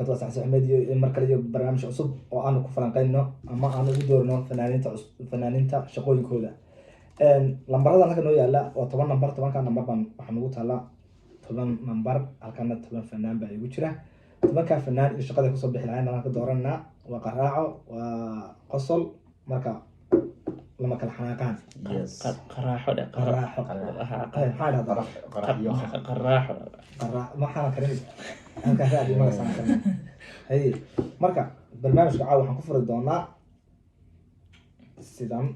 Waa Saxsax Media iyo mar kale iyo barnaamij cusub oo aanu ku falanqeyno ama aanu ugu doorno fanaaniinta fanaaniinta shaqooyinkooda. Lambaradan halka noo yaala waa 10 nambar. 10-ka nambar baan waxaa nagu taala 10 nambar, halkana 10 fanaan baa igu jira. 10-kaa fanaan iyo shaqada kusoo bixi lahayn baan ka dooranaa. Waa qaraaco, waa qosol, marka lama kala xanaaqaan. Yes. Qaraaxo dhe. Qaraaxo. Maxaa dhahdaa? Qaraxyo. Qaraaxo. Maxaana karin halkaa raadi magacsaan karin. Haye, marka barnaamijka caawa waxaan ku furi doonaa sidan.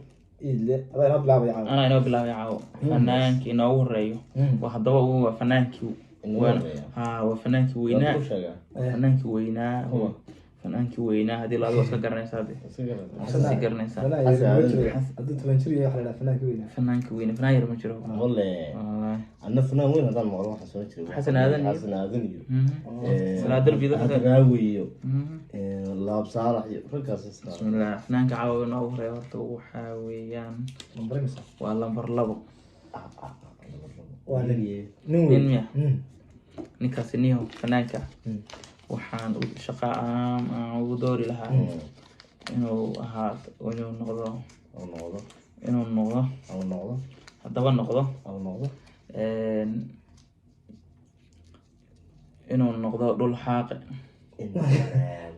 Iidle, adaa inoo bilaabaya caawa. Anaa inoo bilaabay caawo. Fanaankii inoogu horeeyo waa haddaba waa fanaankii Inoogu horeeya. Ha, waa fanaankii weynaa. Waad ku sheegaa. Fanaankii weynaa. Kuma? Fanaankii weynaa haddii la adigo iska garanaysaa de. Iska garata. Iska garanaysaa. Fanaan yar ma jiro. Hadduu 10 jir yahay, waxa la dhahaa fanaankii weynaa. Fanaankii weynaa, fanaan yar ma jiro. Walle. Wallaahi. Anna fanaan weyn haddaan maqlo waxaan soo jiray. Xasan Aadan iyo- Xasan Aadan iyo Salaad Darbi dadka- Hadraawi iyo Laab Saalax iyo raggaas isla. Bismillah, fanaanka caawa inoogu horeeya horta waxaa weeyaan Lambar imisa? Waa lambar 2. Waa nin nin Nin weyn. miya? Ninkaasi niyo fanaanka waxaan shaqa aan ugu doori lahaa inuu ahaa, inuu noqdo Au noqdo. inuu noqdo Au noqdo. haddaba noqdo Au noqdo. Inuu noqdo dhul xaaqe.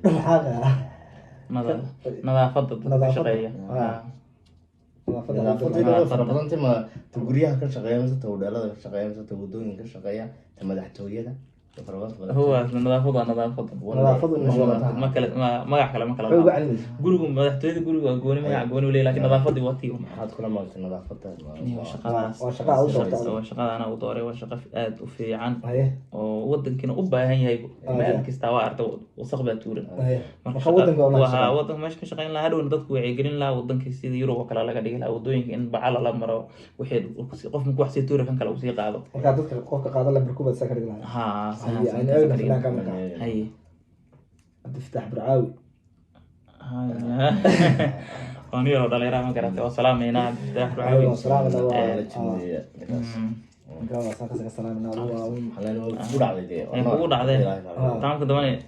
Dhulxaaqa ah. Nadaafadda dadka ka Nadaafadda. shaqeeya. Ah. Nadaafadda. Nadaafadda way fara badan tahay. Ma ta guryaha ka shaqeeya, mise ta hudheelada ka shaqeeya, mise ta wadooyinka ka shaqeeya, ta madaxtooyada? Ta fara badan. Huwa nadaafadu waa nadaafadda. Nadaafadu Nadaafadu. Ma kale, ma magac kale ma kala Waxay uga laha. celinaysa. Gurigu madaxtooyada, gurigu waa gooni, magac gooni u leeyahay, laakiin nadaafadii waa tii un. Maxaad kula maagtay nadaafadda? Niyo shaqadaas. Waa shaqa aad u doortay. Waa shaqada anaa u dooray, waa shaqo aad u fiican Haye. oo wadankiina u baahan yahay. Meel kasta waa arta wasaq baa tuuran. Haye. Marka Marka wadanka waa waa shaqa. Wadanka meesha ka shaqeyn lahaa, hadhowna dadku wacyigelin lahaa, wadankii sida Yurub oo kale laga dhigi lahaa, wadooyinka in bacala la maro, wixii qof markuu wax sii tuura kan kale uu sii qaado. Marka dadka qofka qaada lambar kubaad saa ka dhigi lahaa. Ha. Haye, aynu eegno fanaanka marka. Haye. Cabdifataax Burcaawi. Waan yaroo dhalinyara, ma garatay, waa salaameynaa Cabdifataax Haye, Burcaawi. waan salaamayna, waa La jimeeya ninkaas. Ninka waa saa ka salaamayna, waa Waxaan leenahay kugu dhacday dee. Ay kugu dhacdeen. Ah.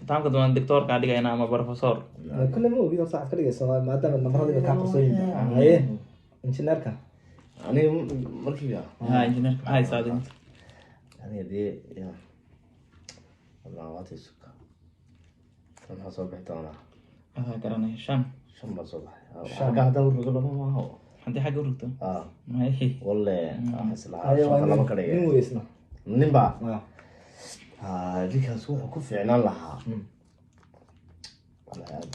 Taamka damane doctorkaa dhigaynaa ama professor. Kulle ma ogi horta waxaad ka dhigayso, maadaama nambarada kaa qarsoon yihiin. Haye, injineerka. Aniga markiiba. Ha, injineerka maxaa haysaa adiga? Aniga dee ya labaatan suka maxaa soo bixi doonaa? Adaa garanaya, shan. Shan baa soo baxay. Xagga haddaan u rogo lama maaho. Haddii xagga u rogto. Ah. May. Walle, waxaan islahaa Haye, waa shanta laba nin ka dhigay. Nin weysna. Nin baa. Ah. Ah, ninkaas wuxuu ku fiicnaan lahaa. Wallahi aad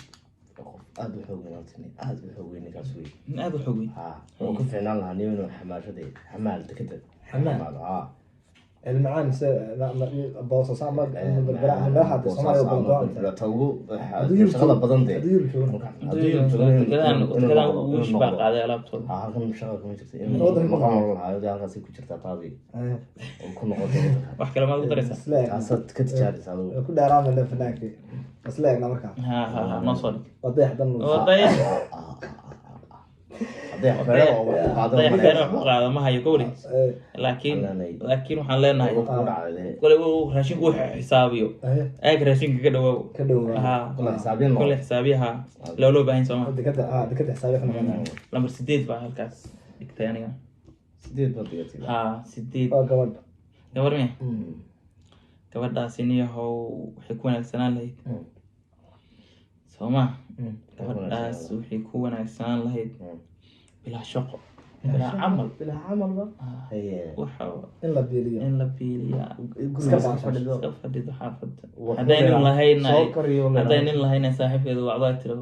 qof aad u xoog weyn horta, nin aad u xoog weyn ninkaas wey. Nin aad u xoog weyn. Ha, wuxuu ku fiicnaan lahaa nin inuu xamaashada xamaal dekeda. Xamaal? Ha. Ilmacaan mise Boosaaso ama Berbera ama meelaha hadda Soomaaliya balgo'anta? Ta ugu Hadduu Yurub shaqada badan dee. Hadduu Yurub joogana. Hadduu Yurub joogana Dekedan inuu dekedan inuu wiish baa noqdo. qaaday alaabtooda. Ah, halkan shaqa kuma jirto. Waddanka Inuu maqan lahaa dee, halkaasay ku jirtaa taadii Haye. oo ku noqoto waddanka. Wax kale maad ku daraysaa? Isla eegna. Taasaad ka tijaabisa adigu. Ku dheeraamayna fanaankii. Isla eegna marka. Ha ha ha, noo soo dhig. Waa dayax dan. Oo dayax. Hadday xeero oo wax ku qaado. Dayax xeero wax ku qaado ma hayo gowri. Laakiin Leenahay. laakiin waxaan leenahay Kugu dhacday dee. kole uu raashinku uu xisaabiyo. Haye. Aag raashinka ka dhawaaw. Ka dhowaa. Ha. Kole xisaabiyan noqo. Kole xisaabiyaha loo baahan sooma? Dekada, ah, dekada xisaabiya ka noqonaya. Lambar 8 baa halkaas dhigtay aniga. 8 baad dhigatay. Ha, 8. Waa gabadh. Gabar miya? Gabadhaasi niyahow waxay ku wanaagsanaan lahayd sooma? Gabadhaas waxay ku wanaagsanaan lahayd bilaa shaqo, bilaa camal. Bilaa camalba. Ah, Haye. Waxa In la biiliyo. In la biiliyaa. Guriga iska fadhido. Iska fadhido xaafadda. Wax Hadday nin leedahay. lahayna Soo kariyo leedahay. Hadday nin lahayna saaxiibkeedu wacdaa tiro.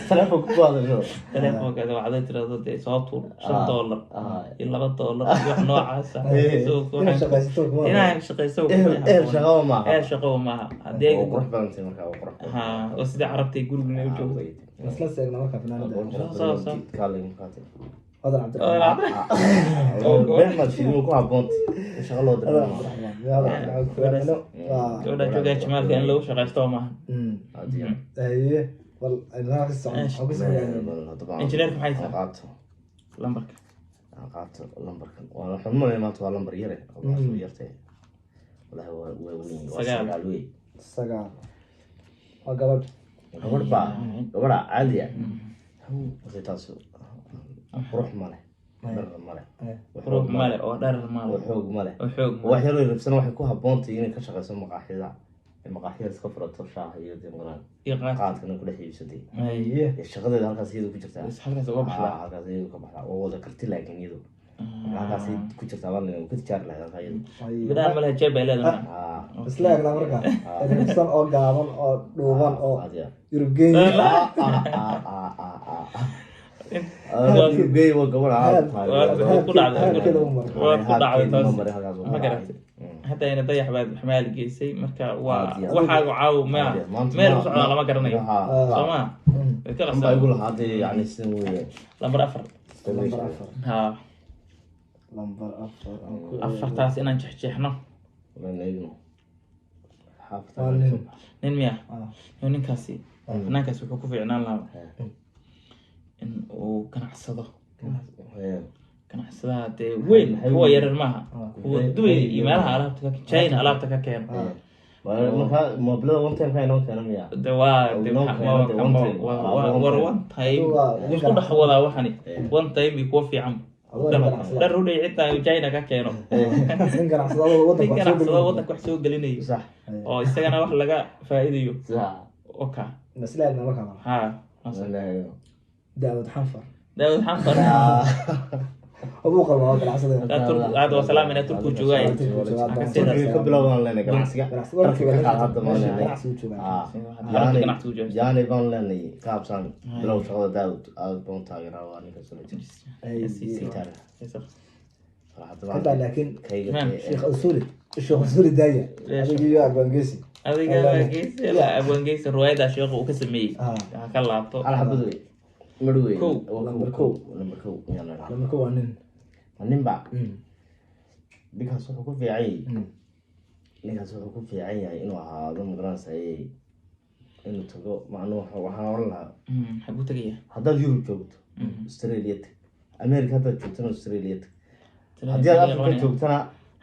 Telefoon ku hadasho. Telefoonkeeda wacday tirado dee, soo tuur $5 iyo $2 iyo wax noocaas ah. Haye. Inaad shaqaysato kuma. Inaa shaqayso. Ehel shaqaba maaha. Ehel shaqaba maaha haddii. Waa qurux badan tahay markaa, waa qurux badan. Ha, oo sidii carabtay guriguna u joogto. Isla seegna marka fanaanada. Soo, soo. Kaalay markaati. Hodan Cabdiraxmaan. Been maad sheegin, ku habboonta in shaqa loo diro Hodan maaha. Cabdiraxmaan. Hodan Cabdiraxmaan ku aamino. Waa. Gabadha joogaa jimaalka in lagu shaqaysto maaha. Haye, bal aynu halka ka socono. Waxaan ku soo Injineerka maxay tahay? Aan qaato. Lambarka. Aan qaato lambarkan. Waa waxaan u maleynayaa maanta waa lambar yare oo yartay. Wallahi waa weyn, waa 9. 9 wey. 9 waa gabadh. Gabadh baa, gabadha caadiya. Wase taas qurux male, dharar male. Qurux male oo dharar male. Oo xoog male. Oo xoog male. Wax yaroo rabsana, waxay ku habboontahay inay ka shaqeyso maqaaxida, maqaaxida iska furato, shaaha iyo dee maqlaan iyo qaad. Qaadkana ku dhex iibsatay. Haye. Dee shaqadeeda halkaas iyadu ku jirtaa. Halkaas uga baxdaa. Ah, halkaas iyadu ka baxdaa. Waa wada karti, laakiin iyadu halkaas ku jirtaa baan leeyahay, ka tijaari lahayd halkaa iyadu. Gabadhaan malaha jeeb bay leedahay. Ah. Isla eegna marka, ribsan oo gaaban oo dhuuban oo Adiga. Yurubgeyn. Ah, ah, ah, ah, ah, ah. Ah, Yurubgeey waa gabadh aad Waa ku dhacday. Haadkeeda u maray. Waa ku dhacday taas. Maray halkaas. Ma garatay? Hadda ayna dayax baad xamaal geysay marka waa Aad iyo aad. waxaagu caaw ma Aad iyo aad. Maanta meel u socdaa lama garanayo. Soo ma way ka Baa qasab. igu lahaa dee, yani sidan weeye. Lambar 4. Lambar 4. Ha. Lambar 4 aan ku Afartaas inaan jeexjeexno. Waan eegno. Waa nin. Nin miya? Ah. Yo, ninkaasi, fanaankaasi wuxuu ku fiicnaan lahaa in uu ganacsado, ganacsadaha dee weyn, kuwa yaryar maaha, kuwa Dubay iyo meelaha alaabta ka China alaabta ka keeno. Marka moobilada one time ka inoo keena miya? De waa de Inoo keeno de one time. War one time Waa nin isku dhex wadaa waxani, one time iyo kuwa fiican. Waa nin ganacsada. Dhar u dhey xitaa China ka keeno. Nin ganacsada oo nin wadanka wax soo ganacsado gelinayo. Wadanka wax soo gelinayo oo isagana wax laga faa'iidayo. Oka. Masla eegna markaa. Ha. Daawud Xanfar. Daawud Xanfar. Aduu qalma waa ganacsada. Aad waa salaamina, Turku joogay. Turkiga ka bilowdaan leenahay ganacsiga. Ganacsiga Dharka ka qaad hadda baan leenahay. Ganacsigu joogaa. Ah, Xarunta ganacsigu joogaa. Yaani baan leenahay qaabsaan bilow shaqada. Daawud aad baan u taageeraa, waa ninka soo jira. Hadda laakiin Kayga. Man. Sheekh Usuli, Sheekh Usuli daaya adiga iyo Abangesi. Adiga Abwaangeysi, Abwaangeysi riwaayaddaa sheekhu uu ka sameeyey Ah. ha ka laabto. Hal xabad wey, madh wey. Kow. Waa Lambar kow. kow. Lambar 1 yaa la dhahaa? Lambarka waa nin. Nin ba ninkaas wuxuu ku fiican yahay, ninkaas wuxuu ku fiican yahay inuu ahaado, magaranaysa, inuu tago macnuhu waxaan oran lahaa. Xaguu tegaya? Haddaad Yurub joogto, Australia tag. America haddaad joogtana, Australia tag. Haddii aad Africa joogtana,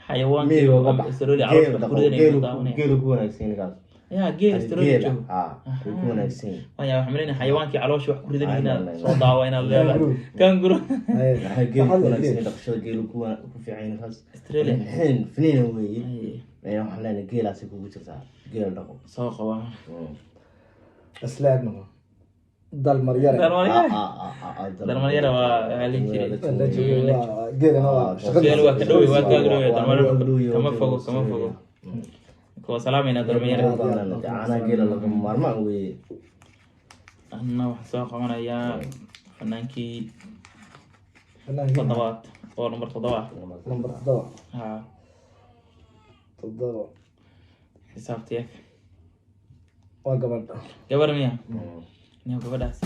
xayawaankii miyiga uga bax. Australia Geel caloosha dhaqo. ku ridanaya. Geelu daawanaya. Geelu ku wanaagsan yahay ninkaas. Yaa geel Australia Geela joogo? Haa, wuu ku wanaagsan yahay. Waya, waxaan malaynayaa xayawaankii caloosha wax ku ridanaya inaad Ay, soo daawa inaad leedahay Kangaroo. kanguru. Maxaa geelu ku wanaagsan yahay, dhaqashada geelu ku fiican yahay ninkaas. Australia. Xin finiina weeye. Ay, Waxaan leenahay geelaasi kugu jirtaa, geela dhaqo. Soo qaba. Isla eegno Dalmaryare. Dalmaryare. Dalmaryare waa la jiray. La joogay waa geelana waa shaqadiisa. Geel waa ka dhow, waa ka dhow Dalmaryare. Waa Kama fogo, kama fogo. Kuwa salaamayna Dalmaryare. Caanaha geela lagama maarmaan weeye. Anna waxaan soo qabanayaa fanaankii Fanaankii toddobaad oo number 7 ah. Lambar 7. Ha. 7. Xisaabtiya. Waa gabadh. Gabar miya? Niyo, gabadhaas